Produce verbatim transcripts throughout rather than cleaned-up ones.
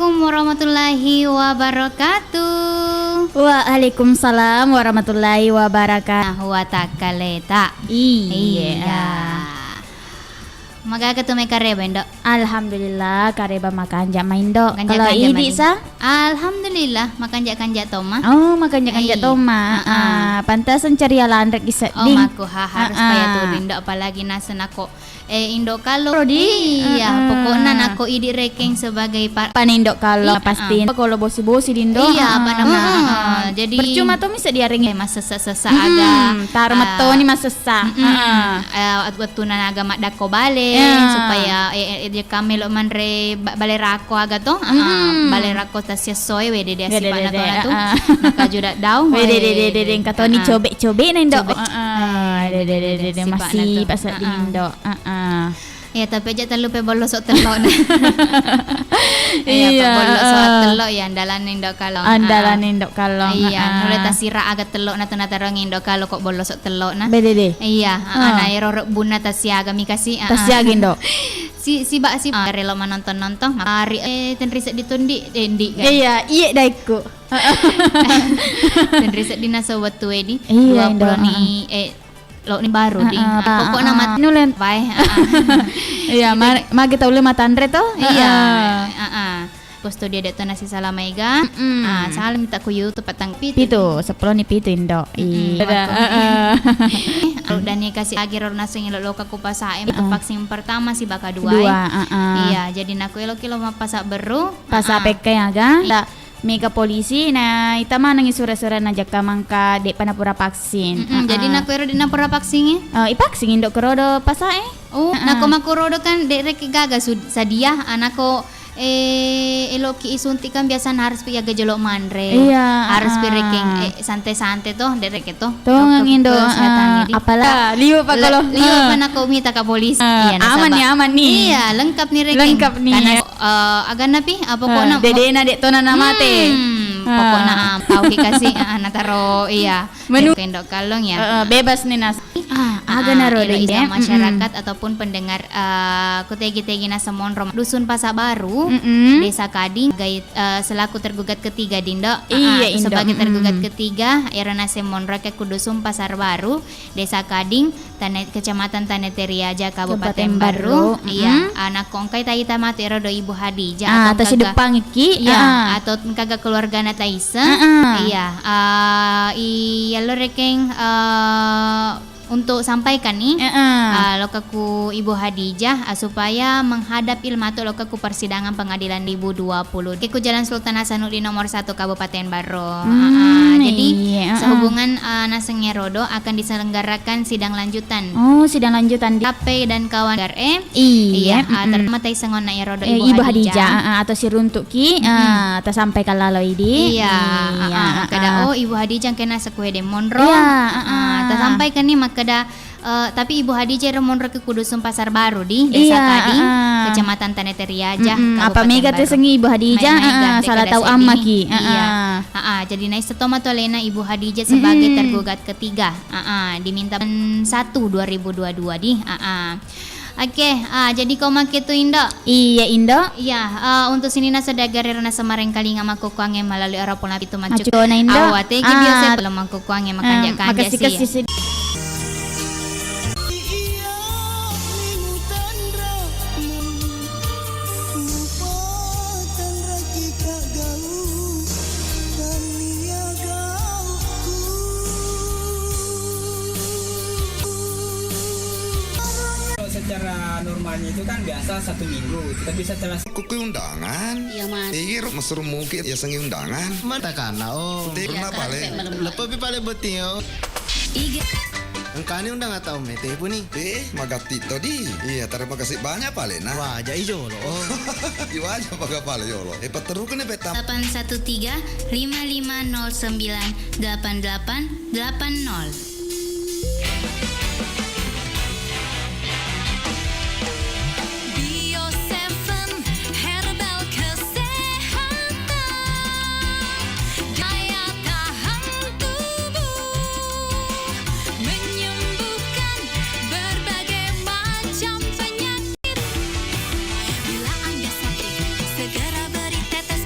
Warahmatullahi wabarakatuh. Waalaikumsalam warahmatullahi wabarakatuh. Nah, watakkaleta. Iya. Iya. Magaga tu mai kareba, Indo? Alhamdulillah, kareba makanja mai, Indo. Makanja-kanja mai. Kalau idi sa? Alhamdulillah, makanja-kanja toma. Oh, makanja-kanja toma. Iya. Ah, pantasan ceria lanre ki sedding. Oh, mako ha, harus paya tu, Indo, apalagi naseng nako Eh, Indo Kalo. Rodi? Iya, pokokna nako idi rekeng sebagai pa-, pane Indo Kalo, pasti. Kalau bosi-bosi di Indo. Iya, apa nama? Jadi percuma to misa diareng. Eh, masessa-sessa aga. Taro mettoni masessa. Eh, wettuna aga maddakko bale, supaya, eh, eh, jekka melo manre ba-, bale rako aga to. Bale rako tassia soe, wede de asipana tona tu. Nakaju daddau. Wede de, de, de, engka toni cobe-cobe na, Indo. Cobe. Heeh, de, de, de, de, de, masih pasedding, Indo. Heeh. Iya, tapi aja tellu pe bolloso tello na. Iya, bolloso tello ya andalan Indo Kalo. Andalan Indo Kalo. Iya, nulle tasira aga tello na tu natarongi Indo Kalo ko bolloso tello na. Bede de. Iya, heeh, na ero rebbunna tasiaga mi kasi. Tasiaga, Indo. Si, si ba, si, relo manonton-nonton, mari, eh, tenri seddi tundi, eh, ndi, kan? Iya, iye daikku. Tenri seddi naso wettu edi. Iya, Indo, dua puluh ni, eh, lo ni baru di. Heeh, pokokna mat-, nulen. Bae, heeh. Iya, magi tau le matanre to? Iya, heeh. Posto dia de to nasi salama ega. Ah, salam minta ku YouTube patang pitu. Pitu, sepuluh ni pitu, Indo. Iya. Heeh. Dani kasi agi ro naseng lo loka ku pasa e, vaksin pertama si baka dua. Dua, heeh. Iya, jadi naku elo kilo mapasa beru. Pasa pekka aga. Mega polisi na ita manengngi sura-sura na jakka mangka de'pa napura vaksin. Jadi nako ero de napura vaksin e? Eh, ipaksingi Indo kerodo pasa e. Oh, nako makkurodo kan de rekki gaga sud-, sadia, anako, eh, eloki isuntik kan biasana harus pi aga jolo manre. Iya, harus pi rekeng, eh, sante-sante to, de rekeng to. Tongeng Indo, apala liwe pa kalau liwe pa nako mita ka polisi. Iya, aman ni, aman ni. Iya, lengkap ni rekeng. Lengkap ni. Karena eh, aganna pi, ah, pokokna mo-, dedena de tona namate. Hmm, pokokna, ah, tau ki kasi, ah, nataro, iya. Menu- Indo Kalo ya. Eh, eh, bebas ni nas-, ah, agana ro elo de, Indo masyarakat ataupun pendengar, eh, kutegi-tegi naseng monro Dusun Pasar Baru, Desa Kading, gai-, eh, selaku tergugat ketiga, Indo. Iya, Indo. Sebagai tergugat ketiga, ero naseng monro ke ku Dusun Pasar Baru, Desa Kading, Tane-, Kecamatan Tane Teriaja, Kabupaten Barru. Iya, ah, nako engkai taita matu ero do Ibu Hadijah, atau engkaga, atau engkaga keluargana taiseng. Iya, ah, iyallo rekeng, eh, untuk sampaikan ni, ah, loka ku Ibu Hadijah, ah, supaya menghadap il matu loka ku persidangan pengadilan dua ribu dua puluh. Ke ku Jalan Sultan Hasanuddin nomor satu Kabupaten Barru. Hmm, ah, jadi, iya, ah, sehubungan, ah, naseng erodo akan diselenggarakan sidang lanjutan. Oh, sidang lanjutan di K P dan kawan R E. Iya, ah, terutama taiseng onna erodo Ibu Hadijah. Eh, Ibu Hadijah, ah, ah, atau siruntuk ki, ah, tasampaikan lalo idi. Iya, ah, ah, kada, oh, Ibu Hadijah kena sekue de monro. Iya, ah, ah, tasampaikan ni makkeda, Eh, tapi Ibu Hadijah ero monro ke ku Dusun Pasar Baru di Desa Kading, Kecamatan Tane Teriaja, Kabupaten Barru. Apa mega tesengi Ibu Hadijah, salah tau amma ki. Iya. Heeh, jadi naisseng to matu alena Ibu Hadijah sebagai tergugat ketiga. Heeh, diminta satu dua ribu dua dua di. Heeh. Oke, ah, jadi ko make tu, Indo. Iya, Indo. Iya, eh, untuk sininna saudagar ero naseng marengkalinga makkukkuangnge melalui Ora Pona Pitu Maccu. Maccu na, Indo. Awategi biasa belum makkukkuangnge makanja-kanja si. Kalau secara normalnya itu kan biasa satu minggu, tapi setelah Kukui undangan. Iya, Mas. Igi ro mesuru muki ya sengi undangan. Mana takana, oh. Pernah pale. Lepo pi pale botting, oh. Iga. Engkani undang atau mete puni? Eh, magatti to di. Iya, terima kasih banyak pale nah. Wah, aja ijo lo. Oh. Iwaja paga pale yolo. Eh, peteru kene peta. Delapan satu tiga lima lima nol sembilan delapan delapan delapan nol. Bio Seven Herbal Kesehatan, daya tahan tubuh, menyembuhkan berbagai macam penyakit. Bila Anda sakit, segera beri tetes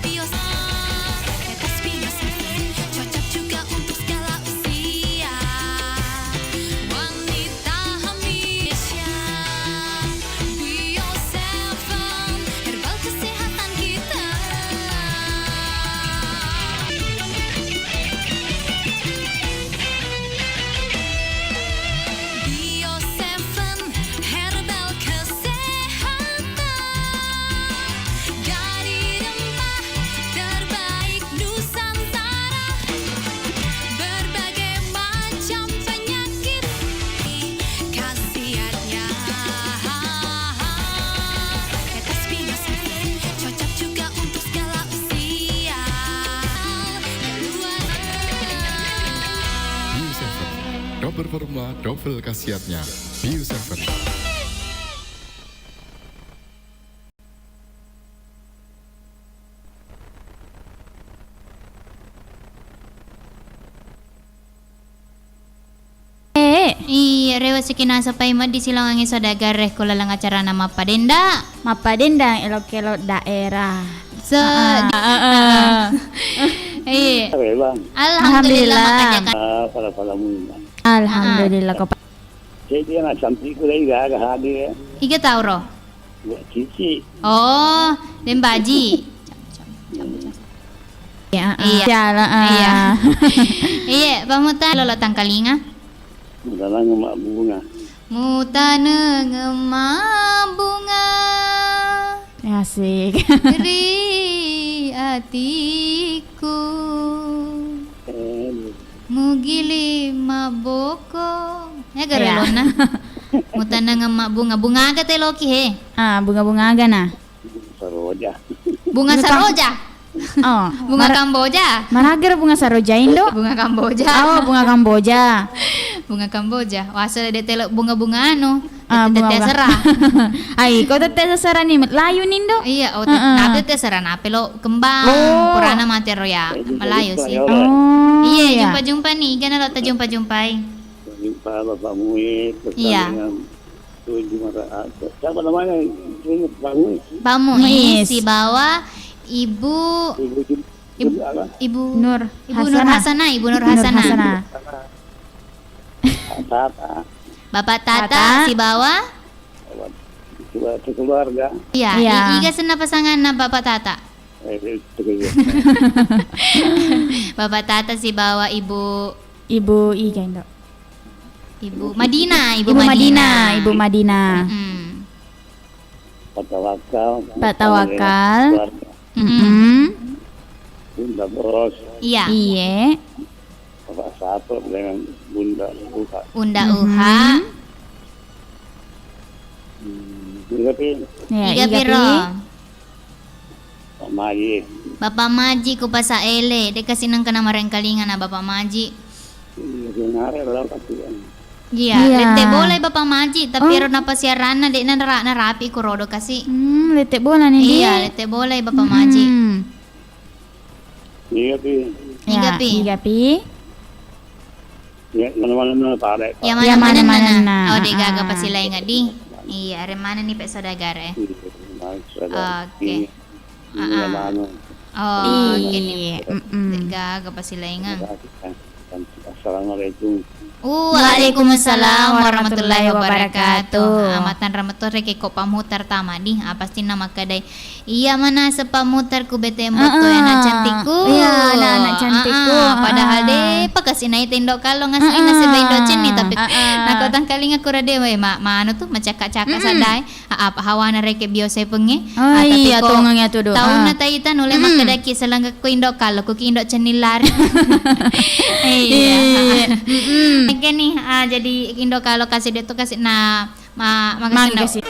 Double khasiatnya, Bio Seven. Eh. Iya, rewa siki nasapai meddi silaongangnge saudagar e ko laleng acarana mappadendang. Mappadendang elok-elok daerah. Se-, ah, di-, ah, ah. Iya. Alhamdulillah. Alhamdulillah. Makanya kan. Ah, pala-pala muna. Alhamdulillah, ko pa- Jadi anak cantikku lagi gaga hadir ya. Iga tau ro? Buat Cici. Oh, Dembaji. Ya, ah, iya. Siala, ah. Iya. Iya, pamuta lolo tangkalinga. Mutaneng mabunga. Mutaneng mabunga. Asik. Ri atiku. Eh, Mugili mabboko. Ya, iya. Garelona. Mutaneng mabbunga. Bunga aga te loki he? Ah, bunga-bunga aga na? Saroja. Bunga saroja? Oh, bunga kamboja? Marager bunga saroja, Indo? Bunga kamboja. Oh, bunga kamboja. Bunga kamboja. Wasa de telo bunga-bunga anu. Ah, tette bunga-bunga. Asera. Ai, ko tette asera ni, layu ni, Ndo? Iya, oh, te-, heeh. Nape tette asera, nape lo kembang? Oh. Purana mate ro ya, eh, malayu sih. Oh, iya, iya. Jumpa-jumpa nih, igana lo tajumpa-jumpai. Jumpa Bapak Muiz, iya. Tujuh mata, ah, siapa namanya? Ini Pak Muiz. Pak Muiz, Muiz. Sibawa Ibu, Ibu Jum-, Ibu, Jum-, apa? Ibu Nur Ibu Nur Hasanah. Hasanah, Ibu Nur Nur Hasanah. Hasanah. Tata. Bapak Tata, Tata. Sibawa? Bapak, sekeluarga. Iya, iya. I-, iga senna pasanganna Bapak Tata? Eh, itu juga. Bapak Tata sibawa Ibu. Ibu iga, Indo? Ibu Madina, Ibu Ibu Madina. Madina, Ibu Madina. Mm-mm. Pak Tawakal. Pak Tawakal. Keluarga. Mm-mm. Bunda Bos. Iya. Iye. Bapak Sato dengan Bunda Uha. Bunda Uha. Mhm. Hmm, itu tapi ya, iga piro? Pak Maji. Bapak Maji ku Pasa Ele, de kasi nengka namarengkalinga na Bapak Maji. Iya, sing are ro tapi kan. Iya, iya. Lette bolai Bapak Maji, tapi oh. Ero napasiaranna de na nara-, narapi ku rodo kasi. Hmm, lette bola ni. Iya, lette bolai Bapak Maji. Hmm. Iya, Pi. Iga, ya, Pi. Iga, Pi. Ya, mana-mana na pare. Ya, ya, mana-mana na. Mana-mana na. Oh, de gaga pasilainga di. Iya, are mana ni pe saudagare? Iya, saudara. Oke. Iya, ah, ah. Mana? Oh, iya. Oke ni. Mm-mm. De gaga pasilainga. Assalamualaikum. Waalaikumsalam warahmatullahi wabarakatuh. Ah, matanra meto rekko pamutar tama di. Ah, pasti na makkedai, "Iya manaseng pamutar ku B T M Botto, heeh, anak cantikku." Iya, anak-anak cantikku. Heeh, padahal de pa kasi naita Indo Kallo ngaseng, heeh, nasaba Indo Cenning, tapi, heeh, nako tangkalinga ku radio, eh, ma-, manu tu macakka-cakka, mm-mm, sadai. Aa, hawana rekeng bio sepengnge. Oh, ah, tapi iya, ko tongeng iya tudu. Taunna, ah, taita nulle, mm-mm, makkedaki selengga ko Indo Kallo, ko ki Indo Cenning lari. Iya. Iya. Mm-mm. Oke nih, ah, jadi Indo Kallo kasi de tu kasi na ma-, makasih. Makasih.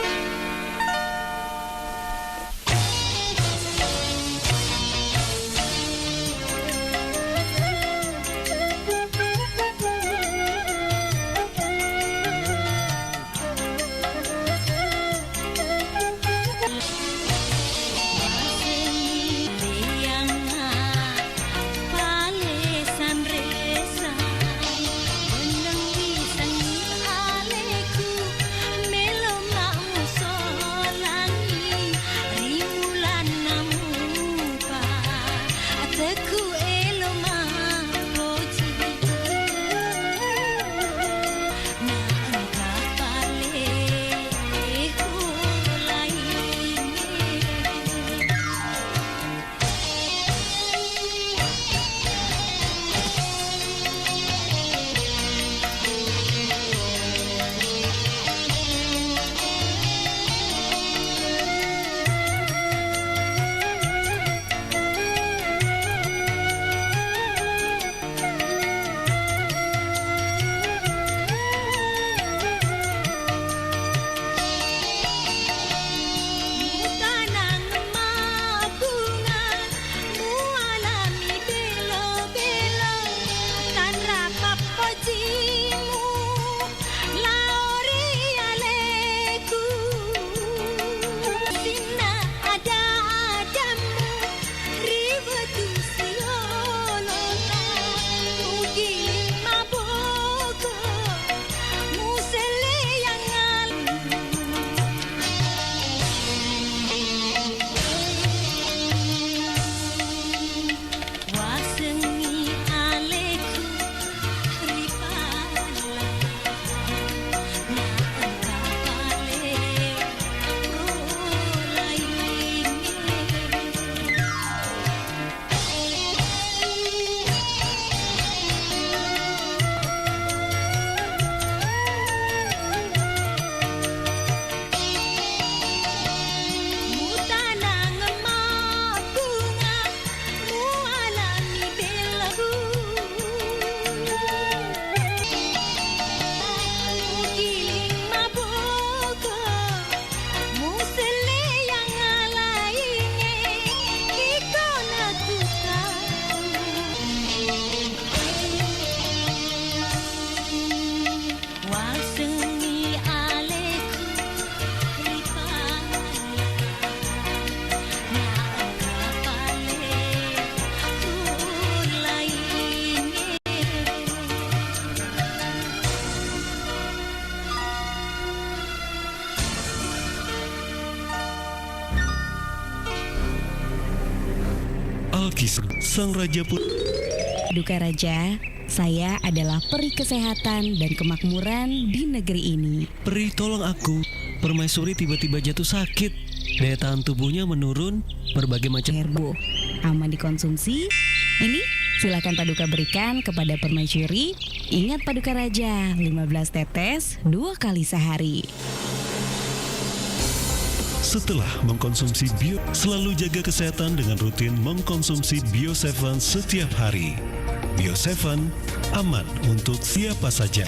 Kisah Sang Raja pun. Duka Raja, saya adalah peri kesehatan dan kemakmuran di negeri ini. Peri, tolong aku. Permaisuri tiba-tiba jatuh sakit. Daya tahan tubuhnya menurun, berbagai macam. Herbo. Aman dikonsumsi. Ini silakan Paduka berikan kepada permaisuri. Ingat Paduka Raja, lima belas tetes, dua kali sehari. Setelah mengkonsumsi bio, selalu jaga kesehatan dengan rutin mengkonsumsi Bio Seven setiap hari. Bio Seven aman untuk siapa saja.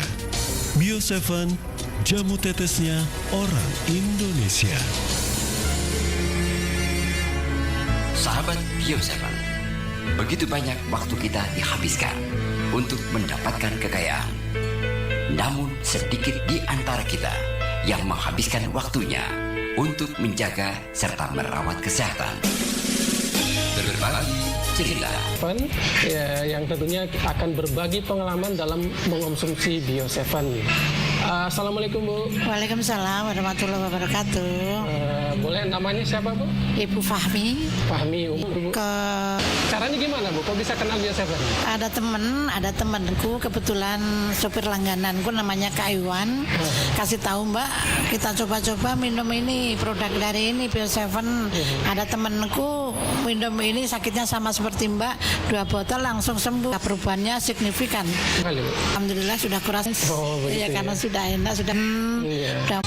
Bio Seven, jamu tetesnya orang Indonesia. Sahabat Bio Seven, begitu banyak waktu kita dihabiskan untuk mendapatkan kekayaan. Namun, sedikit di antara kita yang menghabiskan waktunya untuk menjaga serta merawat kesehatan. Berbagi cerita. Fun, ya, yang tentunya akan berbagi pengalaman dalam mengonsumsi Bio Seven. Uh, Assalamualaikum, Bu. Waalaikumsalam warahmatullahi wabarakatuh. Uh, boleh, namanya siapa, Bu? Ibu Fahmi. Fahmi, umur, Bu? Ke Caranya gimana, Bu? Kok bisa kenal Bio Seven? Ada temen, ada temenku kebetulan sopir langgananku namanya Kak Iwan. Hmm. Kasih tahu, "Mbak, kita coba-coba minum ini, produk dari ini, Bio Seven." Hmm. Ada temenku minum ini sakitnya sama seperti Mbak, dua botol langsung sembuh. Perubahannya signifikan. Sekali, Bu. Alhamdulillah sudah kurasa. Oh, begitu. Iya, ya. Karena sudah enak, sudah, hmm, iya, sudah.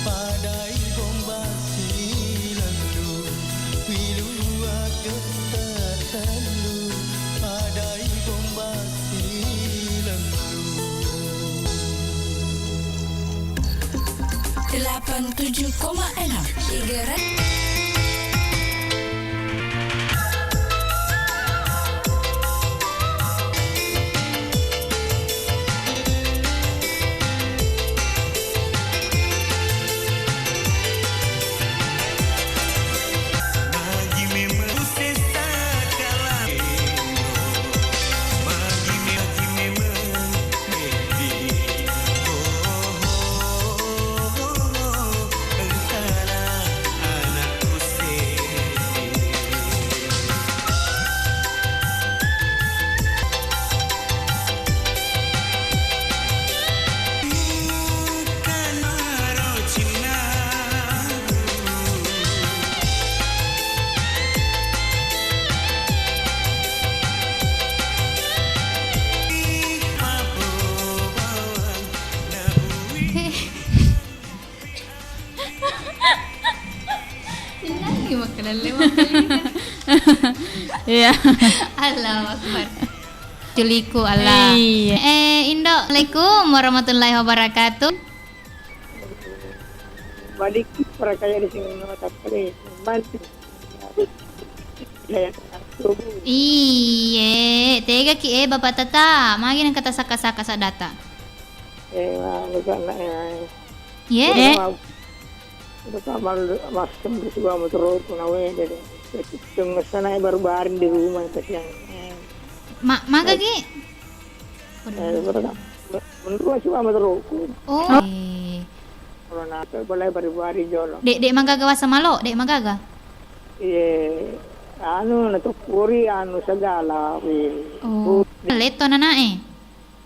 Padai bomba silendu, wiluwaketta tellu, padai bomba silendu. Delapan tujuh koma enam Gigahertz. Lagi makan lewat. Iya. Allahu Akbar. Culiku Allah. Iya. Eh, Indo, Assalamualaikum warahmatullahi wabarakatuh. Balik percaya di sini, takkale bantu. Iya, tubuh. Iye, tegaki, eh, Bapak Tata. Magi nengka tasaka-saka sadata. Eh, wah, bukan, eh. Ye? Udah kamal, udah kamal, massem di sebuah motor, nawe, deh. Tengah sana, eh, baru baring di rumah, kasihan. Eh. Ma-, maga, eh, Ki? Eh, baru kan. Menurut si mama teruku. Oh. Eh. Kalau nasa, boleh baru baring jolo. Dek, dek magaga wasa malo, dek magaga? Iya, anu, natukuri, anu, segala, wih. Oh. Letto nanae?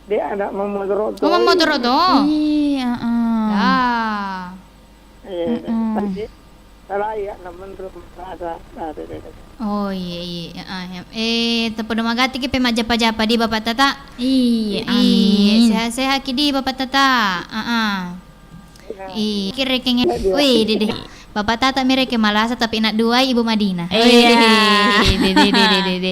Dia ada memotoro to. Oh, memotoro to? Iya, heeh. Ya. Iya, mm-mm. Tapi salah ya, namun merasa, ah, beda, beda. Oh, iya, iya, heeh, ya. Eh, tepodo magati ki pe majjapa-japa di Bapak Tata. Iya, iya, amin. Sehat-sehat ki di Bapak Tata. Heeh. Ih, kirekeng. Wih, dede. Bapak Tata mi rekeng malasa tapi nak duai Ibu Madinah. Iya. Wih, dede, dede, dede, dede.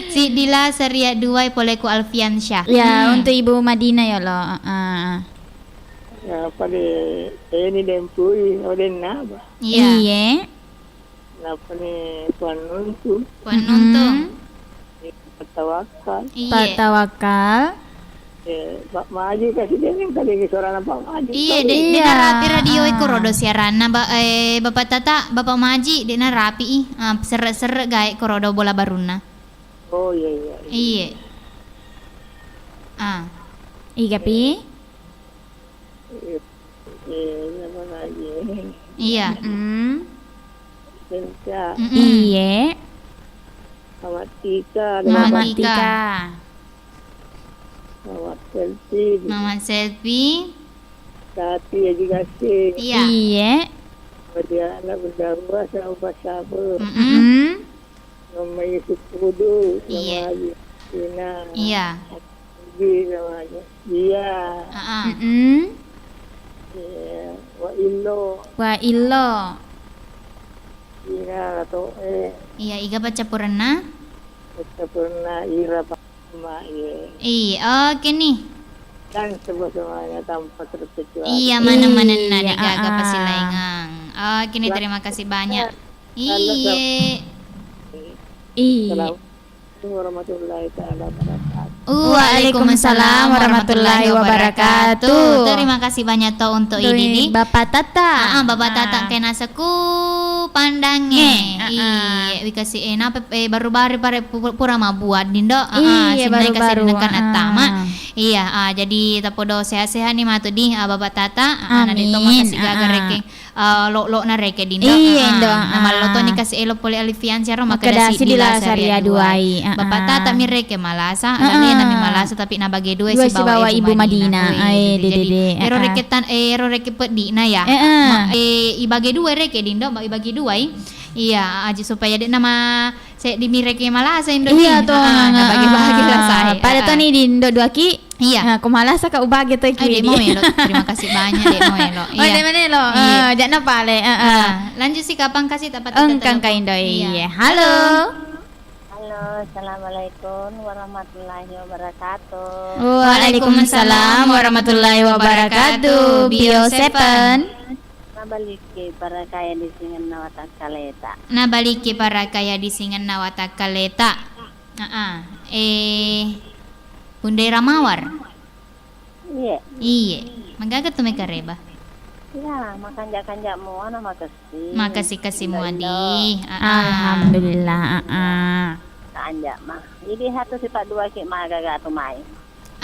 Siddi lasa ria duai pole ku Alfiansyah. Ya, hmm, untuk Ibu Madinah ya Allah. Heeh. Ya, pada ini dempui, odenna apa? Iya. Iya. Napani Puang Nuntu. Puang Nuntu. Mm-mm. Pak Tawakal. Iye. Pak Tawakal. Eh, Pak Maji kasi dengeng tadi suarana Pak Maji. Iye, de-, iya, denarapi radio e korodo siaranna, ba-, eh, Bapak Tata, Bapak Maji, denarapi i. Ah, serre-serre gae korodo bola barunna. Oh, iya, iya, iya. Iye. Ah. Iga pi? Eh, eh, apa lagi? Iya. Mm. Senca. Mm-mm. Iye. Mama Tika. Mama Tika. Mama Selfie. Mama Selfie. Tapi ya juga sih. Iya. Iye. Dia anak berdua sama Pak Sabar. Mm-mm. Mm-mm. Mama Yusuf Kudu, iya, Mama Yusina. Iya. Iya, Mama Yusina. Heeh. Mm-mm. Iya, Wa Illo. Wa Illo. Ina to, eh. Iya, iga paccapurenna? Paccapurenna ira, Pak. Mak, iya. Iya, oke nih. Dan semua-semuanya tanpa terkecuali. Iya, mana-manenna, iya, degaga, ah, pasilaingang. Oke nih, terima kasih banyak. Iya. Iya. Assalamualaikum warahmatullahi taala wabarakatuh. Waalaikumsalam warahmatullahi wabarakatuh. Terima kasih banyak to untuk Idi di Bapak Tata. Ah, ah, Bapak Tata, ah, kena seku pandangnge. Nge, ah, ah. Iya, wikasi, eh, napa, eh, baru-baru pare pu-, pura mabbuat dindo. Ah, ah, iya, sinnai baru-baru, kasi dinengkan, ah, attama. Iya, ah, jadi tapodo sehat-sehat nih matu di, ah, Bapak Tata. Ah, ah, nadi to, amin, makasih gaga, ah, ah, rekeng. Eh, lo-, lo na reke dindo. Iya, ah, indo, ah, ah. Namallo toni kasi elo pole Alfian siaro makkedasi di lasa ria duai. Ah, Bapak Tata mi reke malasa, ah, ah, lena mi malasa tapi nabage dua sibawa Ibu Madinah. Weh, eh, dede, dede, dede. Ero, ah, ah, reke tan-, eh, ero reke peddi na ya. Eh, eh. Ma-, eh, ibage dua reke dindo, ma-, ibage dua i. Iya, aji supaya de' nama seddi mireke malasa indo. Iya, to, ah, nabagi-bagi rasa e. Pada toni di indo duaki. Iya. Nah, ko malasa ka ubage to. Ayo, de' mau melo. Terima kasih banyak, de' mau melo. Oh, iya. De' mau melo. Iya. Eh, jangan pale. Eh, eh. Ah, lanjut si kapang kasih tak patah. Engkang ka indo. Iya. Halo. Halo, assalamualaikum warahmatullahi wabarakatuh. Waalaikumsalam warahmatullahi wabarakatuh. Bio Seven. Nabalikki parakaya disingenna watakkaleta. Nabalikki parakaya disingenna watakkaleta. Aa, eh, Bundai Ramawar. Iye. Iye. Magaga tu meka reba? Iya, makanja-kanja mua na makasih. Makasih-kasih mua di. Aa. Alhamdulillah, aa. Kanja ma. Jadi satu sifat dua ki magaga tu mai.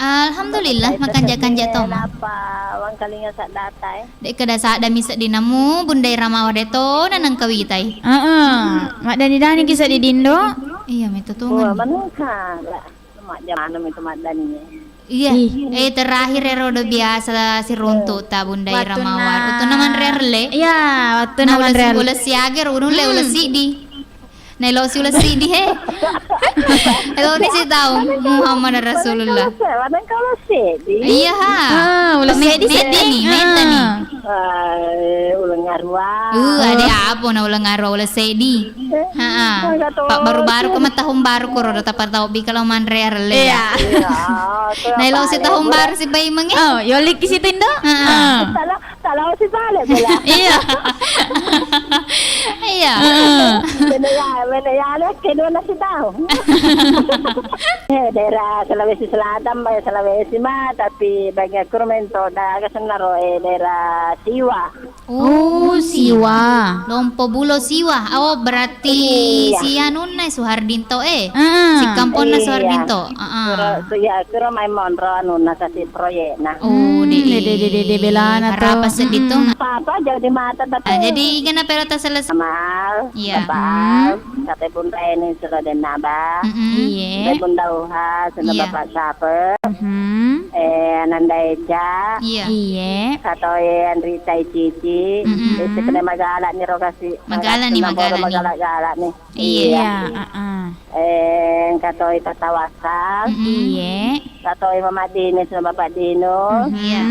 Alhamdulillah, makanja-kanja to. Napa wangkalinga saddata e? De' kada sadda mi seddinammu, Bundai Ramawar de' to nanang kawitai. Heeh. Maddani-dani ki seddi dindo. Iya, meto tu. Wah, manungka. Majjamanu mi tu maddani. Iya. Eh, terakhir ero do biasa siruntu ta Bundai Ramawar. Wettunna manre arelle. Iya, wettunna manre arelle. Ulessi aga ro, unulle ulessi di. Naelo si ulessi di he. Elo ni si tau Muhammad Rasulullah. Maneng kau ulessi di. Iya ha. Ah, ulessi di. Metta ni, metta ni. Eh, uleng arua. Uh, ada apa na uleng arua ulessi di. Heeh. Pak baru-baru ko tahun baru ko ro tappa tau bi kalau manre arelle. Iya. Naelo si tahun baru si bai menge. Oh, yoliki si tindo. Heeh. Salah si bale bela. Iya. Iya. Heeh. Bene ya, bene ya le kedua nasi tahu. Eh, daerah Sulawesi Selatan, Sulawesi ma, tapi bagian Kurmento, daerah Senaro, eh, daerah Siwa. Oh, Siwa. Lompo Bulo Siwa. Oh, berarti si anunna Suhardinto e. Heeh. Si kamponna Suhardinto. Heeh. Kuro, ya, kuro mai monro anunna kasi proyekna. Oh, de, de, de, belana to. Harapa seddi to. Papa jadi mata tapi. Ah, jadi igana pero ta selesai. Amal. Iya. Bapak Al, sampai Bunda Eni sudah denaba. Iye. Sampai Bunda Uha, sudah Bapak Sape. Eh, Ananda Eca. Iya. Iye. Katoe Andri Tai Cici. Itu kena magala ni rogasi. Magala ni, magala ni. Magala-gala ni. Iya. Iya, heeh. Eh, engka toi Tata Wasal. Iye. Engka toi Mama Dini sama Bapak Dino. Iya.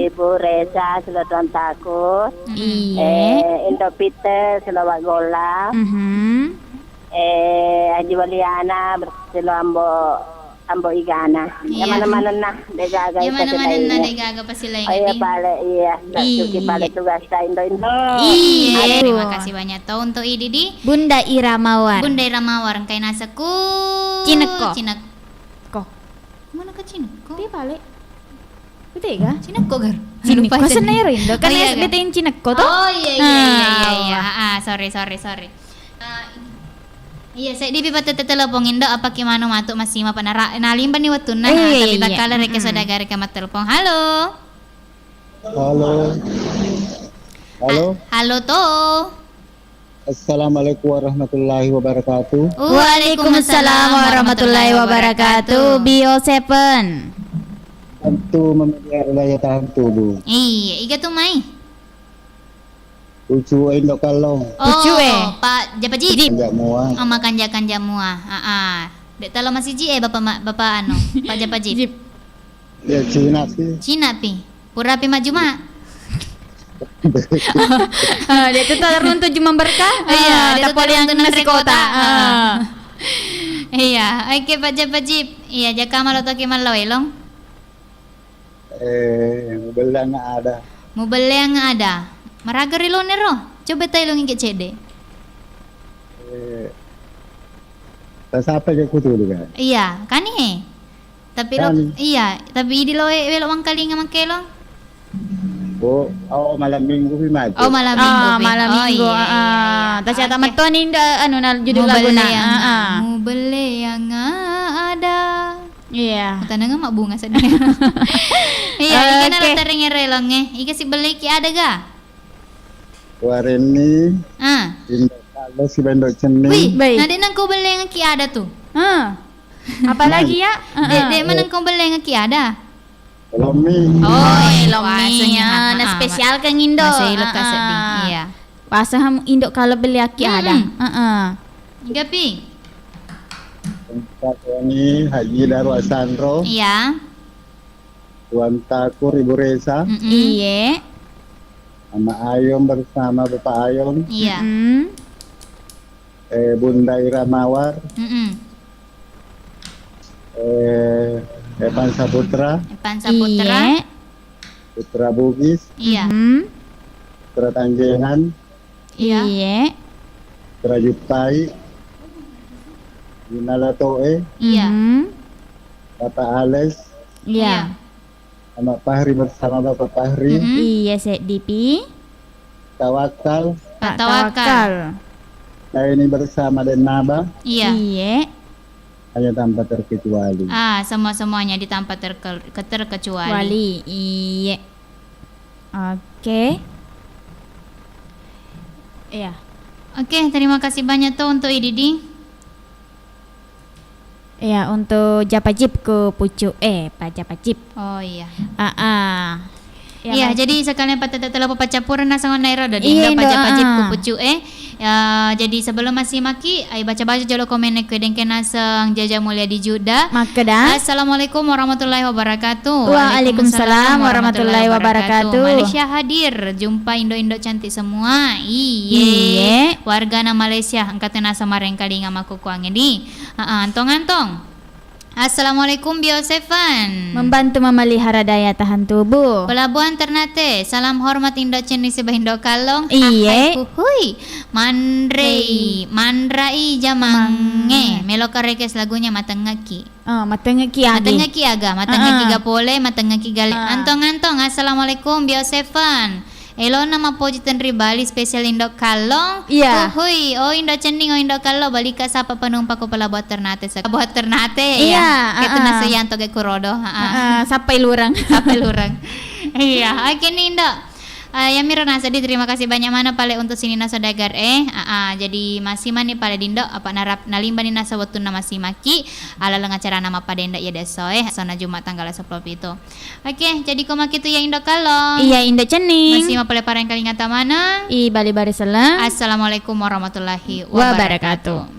Ibu Reza silo Tuan Taku. Iye. Eh, Indo Peter silo Wak Gola. Eh, Haji Waliana silo Ambo Ambo Igana. Iya. Iya, mana-manenna, degaga. Iya, mana-manenna, degaga pasti lain. Oh, iya, pale, iya. Nggak suki pale tugas ta indo-indo. Iya, terima kasih banyak to untuk idi di Bunda Iramawar. Bunda Iramawar, engkai naseku. Cinekko. Cinekko. Mana ke Cinekko? Dia pale. Betul ga? Cinekko, Gar. Cinekko senna ero indo. Kan S B T N Cinekko to? Oh, iya, iya, iya, iya. Ah, sorry, sorry, sorry. Eh, iya, seddi pi patette telepon indo, apa ki manu matu massima pa nara-, nalimbani wettunna, tapi takkala rekeng saudagareka mattelepon. Halo. Halo. Halo. Halo to. Assalamualaikum warahmatullahi wabarakatuh. Waalaikumsalam warahmatullahi wabarakatuh. Bio Seven. Tentu memelihara daya tahan tubuh. Iya, iga tu mai? Ucu Indo Kallong. Oh, Pak Japajip. Kanja mua. Oh, makanja-kanja mua. Ah, ah. Dek talo masiji eh, Bapak ma-, Bapak anu, Pak Japajip. Jip. Ya, Cina sih. Cina pi. Pura pi majuma. Ah, dia tu tak runtuh juma berkah. Iya, dia tak runtuh nasi kota. Ah. Iya, oke, Pak Japajip. Iya, jaka malo toki malo elong. Eh, mubelleang ada. Mubelleang ada. Maraga ri lone ro? Coba tailung ike cedde. Eh, tasapa ke kutu dulu kan? Iya, kani he. Tapi lo, iya, tapi idi lo e, welo wangkalinga mangkelo. Oh, oh, malam minggu pi maju. Oh, malam minggu. Ah, malam minggu. Oh, iya, iya, iya. Tasia tamat toni nda anu na judul lagu na. Mubelleang ada. Iya. Tanengnge mabbunga seddi. Iya, iga nalo terengngero elongnge. Iga sibelleki ada ga? Warenni. Ah. Indo kalo sibendo cenni. Wih, na de nengko bellengeki ada tu. Ah. Apalagi ya? De, de manengko bellengeki ada. Lommi. Oh, lommi. Na spesial ke ngindo. Masih lekas seddi. Iya. Asaham Indo Kallong belli akki ada. Mm-mm. Heeh. Gapi? Koni Haji Darwa Sanro. Iya. Tuan Takur, Ibu Reza. Mm-mm. Iye. Mama Ayong bersama Bapak Ayong. Iya. Mm-mm. Eh, Bunda Ira Mawar. Mm-mm. Eh, Evan Saputra. Evan Saputra. Iye. Putra Bugis. Iya. Mm-mm. Putra Tanjengan. Iya. Iye. Putra Juppai. Dina Latoe. Iya. Mm-mm. Bapak Ales. Iya. Iya. Anak Fahri bersama Bapak Fahri. Mm-mm. Iya, seddi pi. Tawakal. Pak Pak Tawakal. Tawakal. Saya ini bersama Denaba. Iya. Iye. Hanya tanpa terkecuali. Ah, semua-semuanya di tanpa terke-, ke-, terkecuali. Wali, iye. Oke. Iya. Oke, terima kasih banyak tuh untuk Ididi. Iya, untuk japajip ku pucuk, eh, pa japajip. Oh, iya. Ah, ah. Iya, iya, kan? Jadi sekalian patete telepon paccappureng naseng onna ero, dadi iya, Indo, Indo, pajapajip ah, ku pucuk, eh. Ya, jadi sebelum massimaki, ai baca-baca jolo komenna ku, dengke naseng Jaja Mulia di Juda. Makkeda. Assalamualaikum warahmatullahi wabarakatuh. Waalaikumsalam warahmatullahi wabarakatuh. Malaysia hadir, jumpa Indo-Indo cantik semua. Iye. Iye. Wargana Malaysia, engka tu naseng marengkalinga makkukuangnge di. Heeh, antong-antong. Assalamualaikum, Bio Sevan. Membantu memelihara daya tahan tubuh. Pelabuhan Ternate, salam hormat Indo Cenning siba Indo Kallong. Iye. Ahai, huhui. Manrei, hei, manrai jamangnge. Mang. Meloka request lagunya Matengngeki. Oh, matengngeki agi. Matengngeki aga, matengngeki, heeh, ga pole, matengngeki gale. Ah. Antong-antong, assalamualaikum, Bio Sevan. Elona mappoji tenri Bali spesial Indo Kallong. Iya. Uhui, oh Indo Cenning, oh Indo Kallong, balika sapa penumpang ko pelabuhan Ternate se-, pelabuhan Ternate, iya, ya. Ketu, ah, ah, nasu yanto ge kurodo, ha, ah. Ah, ah, sappai lureng. Sappai lureng. Iya, oke nih, Indo. Eh, yamiro naseddi, terima kasih banyak mana pale untuk sininna saudagar, eh. Ah, ah, jadi massimani pale di Indo, apa narap-, nalimbani nasa wettunna massimaki, alaleng acarana mappadenda iya deso, eh, sona Jumat tanggal sepuluh pitu. Oke, jadi ko makitu ya Indo Kallong. Iya, Indo Cenning. Masima pole parengkalinga tamaneng. I bali-bali selleng. Assalamualaikum warahmatullahi wabarakatuh. Wabarakatuh.